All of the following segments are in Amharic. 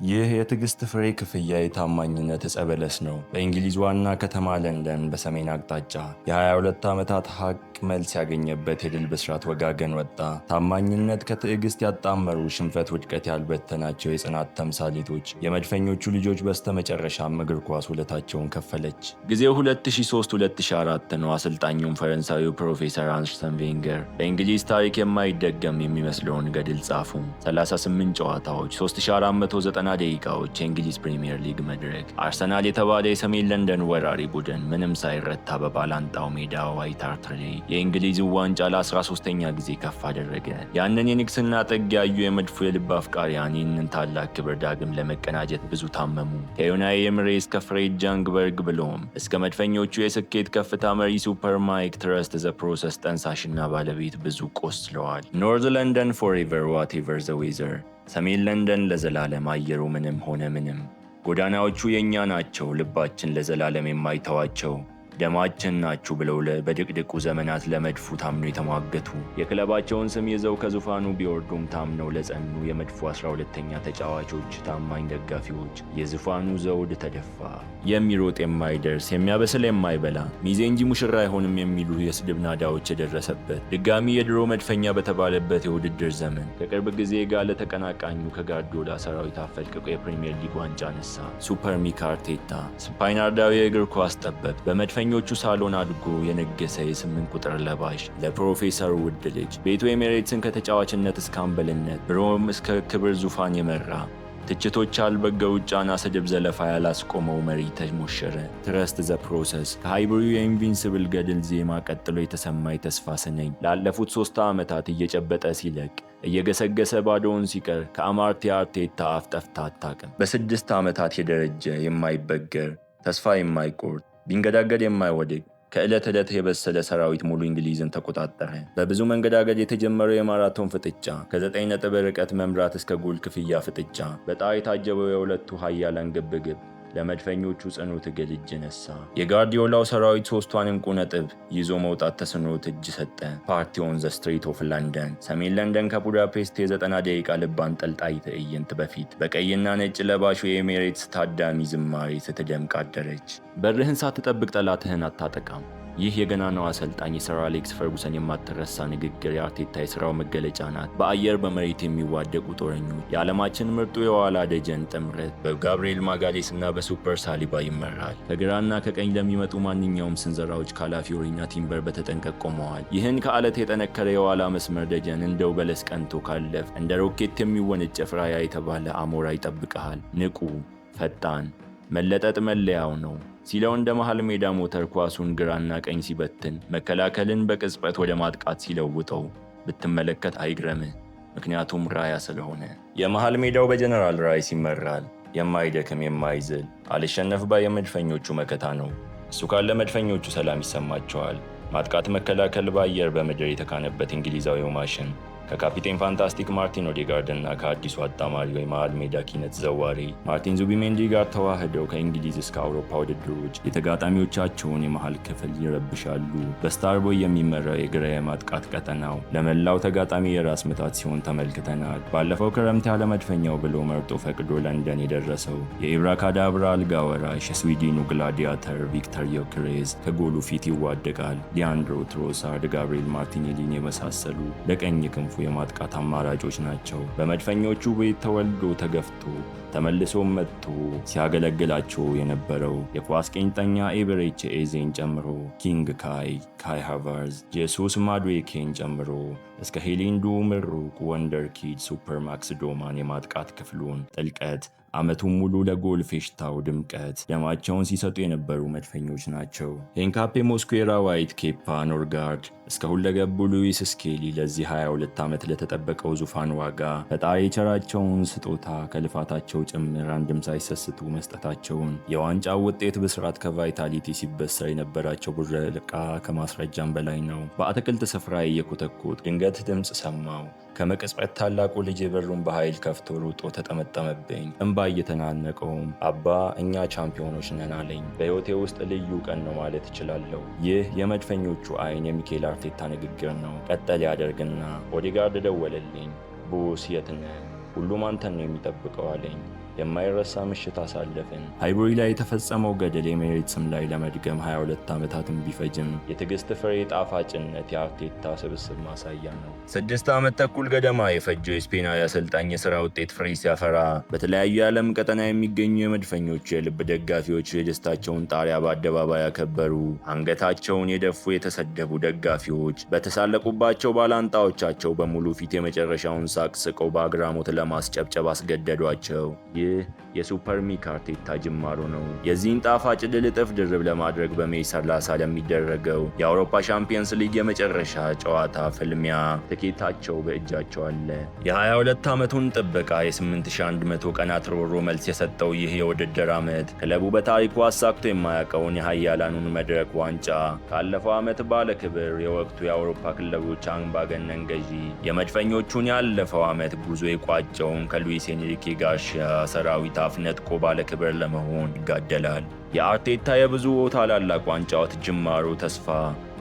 ይህ የትዕግስት ፍሬ ክፍያ የታማኝነት ዕፀ በለስ ነው። በእንግሊዝ ዋና ከተማ ለንደን በሰሜን አቅጣጫ የ22 ዓመታት ሀቅ መልስ ያገኘበት የድል ብስራት ወጋገን ወጣ። ታማኝነት ከትዕግስት ያጣመሩ፣ ሽንፈት ውድቀት ያልበተናቸው የጽናት ተምሳሌቶች የመድፈኞቹ ልጆች በስተመጨረሻም እግር ኳስ ውለታቸውን ከፈለች። ጊዜው 2003-2004 ነው። አሰልጣኙም ፈረንሳዊው ፕሮፌሰር አርሰን ቬንገር በእንግሊዝ ታሪክ የማይደገም የሚመስለውን ገድል ጻፉ። 38 ጨዋታዎች፣ 3490 ደቂቃዎች፣ የእንግሊዝ ፕሪምየር ሊግ መድረክ። አርሰናል የተባለ የሰሜን ለንደን ወራሪ ቡድን ምንም ሳይረታ በባላንጣው ሜዳ ዋይት ሃርት ሌን የእንግሊዝ ዋንጫ ለ13ኛ ጊዜ ከፍ አደረገ። ያንን የንግስና ጥግ ያዩ የመድፉ የልብ አፍቃሪያን ይህንን ታላቅ ክብር ዳግም ለመቀዳጀት ብዙ ታመሙ። ከኡናይ ኤምሬ እስከ ፍሬድ ጃንግበርግ ብሎም እስከ መድፈኞቹ የስኬት ከፍታ መሪ Super ማይክ trust the process ጠንሳሽና ባለቤት ብዙ ቆስለዋል። North London forever, whatever the weather፣ ሰሜን ለንደን ለዘላለም፣ አየሩ ምንም ሆነ ምንም፣ ጎዳናዎቹ የእኛ ናቸው፣ ልባችን ለዘላለም የማይተዋቸው፣ ደማችን ናችሁ ብለው በድቅድቁ ዘመናት ለመድፉ ታምነው የተሟገቱ፣ የክለባቸውን ስም ይዘው ከዙፋኑ ቢወርዱም ታምነው ለጸኑ የመድፉ 12ኛ ተጫዋቾች ታማኝ ደጋፊዎች የዙፋኑ ዘውድ ተደፋ። የሚሮጥ የማይደርስ፣ የሚያበስል የማይበላ፣ ሚዜ እንጂ ሙሽራ አይሆንም የሚሉ የስድብ ናዳዎች የደረሰበት፣ ድጋሚ የድሮ መድፈኛ በተባለበት የውድድር ዘመን ከቅርብ ጊዜ ጋር ለተቀናቃኙ ከጋርዲዮላ ሰራዊት አፈልቅቆ የፕሪምየር ሊግ ዋንጫ አነሳ። Super ሚክ አርቴታ፣ ስፓይናርዳዊ የእግር ኳስ ጠበብት፣ በመድፈኞቹ ሳሎን አድጎ የነገሰ የ8 ቁጥር ለባሽ፣ ለፕሮፌሰሩ ውድ ልጅ፣ ቤቱ ኤሜሬትስን ከተጫዋችነት እስከ አምበልነት ብሎም እስከ ክብር ዙፋን የመራ፣ ትችቶች ያልበገሩት፣ ጫና፣ ስድብ፣ ዘለፋ ያላስቆመው መሪ ተሞሸረ። Trust the process ከሃይብሪው የ Invincible ገድል ዜማ ቀጥሎ የተሰማ የተስፋ ስንኝ ላለፉት 3 ዓመታት እየጨበጠ ሲለቅ፣ እየገሰገሰ ባዶውን ሲቀር ከአማርቴ አርቴታ አፍ ጠፍታ አታውቅም። በ6 ዓመታት የደረጀ፣ የማይበገር፣ ተስፋ የማይቆርጥ፣ ቢንገዳገድ የማይወድቅ፣ ከዕለት ዕለት የበሰለ ሰራዊት ሙሉ እንግሊዝን ተቆጣጠረ። በብዙ መንገዳገድ የተጀመረው የማራቶን ፍጥጫ፣ ከ9 ነጥብ ርቀት መምራት እስከ ጎል ክፍያ ፍጥጫ፣ በጣር የታጀበው የሁለቱ ሀያላን ግብግብ ለመድፈኞቹ ጽኑ ትግል እጅ ነሳ። የጋርዲዮላው ሰራዊት ሶስቷን እንቁ ነጥብ ይዞ መውጣት ተስኖት እጅ ሰጠ። Party on the street of London። ሰሜን ለንደን ከቡዳፔስት የ90 ደቂቃ ልብ አንጠልጣይ ትዕይንት በፊት በቀይና ነጭ ለባሹ የኤሜሬትስ ታዳሚ ዝማሬ ስትደምቅ አደረች። በርህን ሳትጠብቅ ጠላትህን አታጠቃም። ይህ የገናናው አሰልጣኝ የሰር አሌክስ ፈርጉሰን የማትረሳ ንግግር የአርቴታ የስራው መገለጫ ናት። በአየር በመሬት የሚዋደቁ ጦረኞች፣ የዓለማችን ምርጡ የኋላ ደጀን ጥምረት በጋብርኤል ማጋሌስ እና በ super ሳሊባ ይመራል። ከግራና ከቀኝ ለሚመጡ ማንኛውም ስንዘራዎች ካላፊዮሪና ቲምበር በተጠንቀቅ ቆመዋል። ይህን ከአለት የጠነከረ የኋላ መስመር ደጀን እንደው በለስ ቀንቶ ካለፍ እንደ ሮኬት የሚወነጨፍ ራያ የተባለ አሞራ ይጠብቀሃል። ንቁ፣ ፈጣን፣ መለጠጥ መለያው ነው ሲለው እንደ መሃል ሜዳ ሞተር ኳሱን ግራና ቀኝ ሲበትን፣ መከላከልን በቅጽበት ወደ ማጥቃት ሲለውጠው ብትመለከት አይግረምህ፣ ምክንያቱም ራያ ስለሆነ። የመሃል ሜዳው በጀነራል ራይስ ይመራል። የማይደክም፣ የማይዝል፣ አልሸነፍ ባይ የመድፈኞቹ መከታ ነው። እሱ ካለ መድፈኞቹ ሰላም ይሰማቸዋል። ማጥቃት፣ መከላከል በአየር በምድር የተካነበት እንግሊዛዊው ማሽን ከካፒቴን fantastic ማርቲን ኦዴጋርድ እና ከአዲሱ አጣማሪ የመሃል ሜዳ ኪነት ዘዋሪ ማርቲን ዙቢሜንዲ ጋር ተዋህደው ከእንግሊዝ እስከ አውሮፓ ውድድሮች የተጋጣሚዎቻቸውን የመሃል ክፍል ይረብሻሉ። በ star boy የሚመራው የግራ የማጥቃት ቀጠናው ለመላው ተጋጣሚ የራስ ምታት ሲሆን ተመልክተናል። ባለፈው ክረምት ያለ መድፈኛው ብሎ መርጦ ፈቅዶ ለንደን የደረሰው የኢብራካዳብራ አልጋ ወራሽ የስዊድኑ gladiator ቪክተር ዮክሬዝ ከጎሉ ፊት ይዋደቃል። ሊያንድሮ ትሮሳርድ፣ ጋብሪኤል ማርቲኔሊን የመሳሰሉ ለቀኝ ክንፉ የማጥቃት አማራጮች ናቸው። በመድፈኞቹ ቤት ተወልዶ፣ ተገፍቶ፣ ተመልሶ መጥቶ ሲያገለግላቸው የነበረው የኳስ ቄንጠኛ ኤቤሬቺ ኤዜን ጨምሮ king ካይ፣ ካይ ሃቨርዝ፣ ጄሱስ ማዱዌኬን ጨምሮ እስከ ሄሊንዱ ምሩቅ wonderkid super ማክስ ዶማን የማጥቃት ክፍሉን ጥልቀት ዓመቱን ሙሉ ለጎል ፌሽታው ድምቀት ደማቸውን ሲሰጡ የነበሩ መድፈኞች ናቸው። ሄንካፔ፣ ሞስኩዌራ፣ ዋይት፣ ኬፓ፣ ኖርጋርድ እስከ ሁለገቡ ሉዊስ ስኬሊ ለዚህ 22 ዓመት ለተጠበቀው ዙፋን ዋጋ ፈጣሪ የቸራቸውን ስጦታ ከልፋታቸው ጭምር አንድም ሳይሰስቱ መስጠታቸውን የዋንጫው ውጤት ብስራት ከቫይታሊቲ ሲበሰር የነበራቸው ቡረቃ ከማስረጃም በላይ ነው። በአትክልት ስፍራ እየኮተኮት ድንገት ድምፅ ሰማው። ከመቅጽበት ታላቁ ልጅ በሩን በኃይል ከፍቶ ሩጦ ተጠመጠመብኝ። እንባ እየተናነቀውም "አባ፣ እኛ ቻምፒዮኖች ነን" አለኝ። በሕይወቴ ውስጥ ልዩ ቀን ነው ማለት እችላለሁ። ይህ የመድፈኞቹ አይን የሚኬል አርቴታ ንግግር ነው። ቀጠል ያደርግና "ኦዴጋርድ ደወለልኝ። 'Boss፣ የት ነህ? ሁሉም አንተን ነው የሚጠብቀው' አለኝ። የማይረሳ ምሽት አሳለፍን። ሃይቡሪ ላይ የተፈጸመው ገድል ኤሜሬትስም ላይ ለመድገም 22 ዓመታትን ቢፈጅም የትዕግስት ፍሬ ጣፋጭነት የአርቴታ ስብስብ ማሳያ ነው። 6 ዓመት ተኩል ገደማ የፈጀው የስፔናዊ አሰልጣኝ የሥራ ውጤት ፍሬ ሲያፈራ በተለያዩ የዓለም ቀጠና የሚገኙ የመድፈኞቹ የልብ ደጋፊዎች የደስታቸውን ጣሪያ በአደባባይ ያከበሩ። አንገታቸውን የደፉ የተሰደቡ ደጋፊዎች በተሳለቁባቸው ባላንጣዎቻቸው በሙሉ ፊት የመጨረሻውን ሳቅ ስቀው በአግራሞት ለማስጨብጨብ አስገደዷቸው። ይህ የ super ሚክ አርቴታ ጅማሮ ነው። የዚህን ጣፋጭ ድል እጥፍ ድርብ ለማድረግ በ May 30 ለሚደረገው የአውሮፓ ሻምፒየንስ ሊግ የመጨረሻ ጨዋታ ፍልሚያ ትኬታቸው በእጃቸው አለ። የ22 ዓመቱን ጥበቃ የ8100 ቀናት ሮሮ መልስ የሰጠው ይህ የውድድር ዓመት ክለቡ በታሪኩ አሳክቶ የማያውቀውን የሀያላኑን መድረክ ዋንጫ ካለፈው ዓመት ባለ ክብር የወቅቱ የአውሮፓ ክለቦች አምባገነን ገዢ የመድፈኞቹን ያለፈው ዓመት ጉዞ የቋጨውን ከሉዊስ ኤንሪኬ ጋርሺያ ሰራዊት አፍ ነጥቆ ባለ ክብር ለመሆን ይጋደላል። የአርቴታ የብዙ ታላላቅ ዋንጫዎች ጅማሮ ተስፋ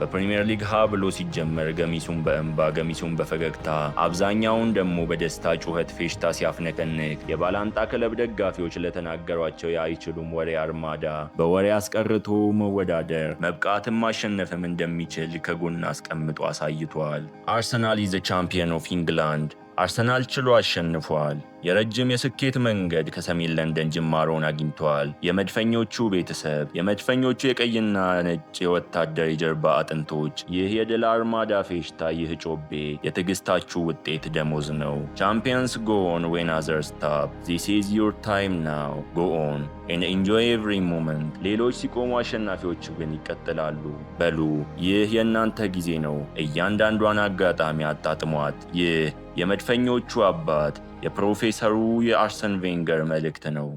በፕሪምየር ሊግ ሀ ብሎ ሲጀመር ገሚሱን በእንባ፣ ገሚሱን በፈገግታ፣ አብዛኛውን ደግሞ በደስታ ጩኸት ፌሽታ ሲያፍነከንክ የባላንጣ ክለብ ደጋፊዎች ለተናገሯቸው የአይችሉም ወሬ አርማዳ በወሬ አስቀርቶ መወዳደር መብቃትም ማሸነፍም እንደሚችል ከጎን አስቀምጦ አሳይቷል። Arsenal is champion of England። አርሰናል ችሎ አሸንፏል። የረጅም የስኬት መንገድ ከሰሜን ለንደን ጅማሮን አግኝቷል። የመድፈኞቹ ቤተሰብ፣ የመድፈኞቹ የቀይና ነጭ የወታደር የጀርባ አጥንቶች፣ ይህ የድል አርማዳ ፌሽታ፣ ይህ ጮቤ የትዕግስታችሁ ውጤት ደሞዝ ነው። Champions go on when others stop. This is your time now. Go on and enjoy every moment። ሌሎች ሲቆሙ አሸናፊዎቹ ግን ይቀጥላሉ። በሉ፣ ይህ የእናንተ ጊዜ ነው። እያንዳንዷን አጋጣሚ አጣጥሟት። ይህ የመድፈኞቹ አባት የፕሮፌሰሩ የአርሰን ቬንገር መልእክት ነው።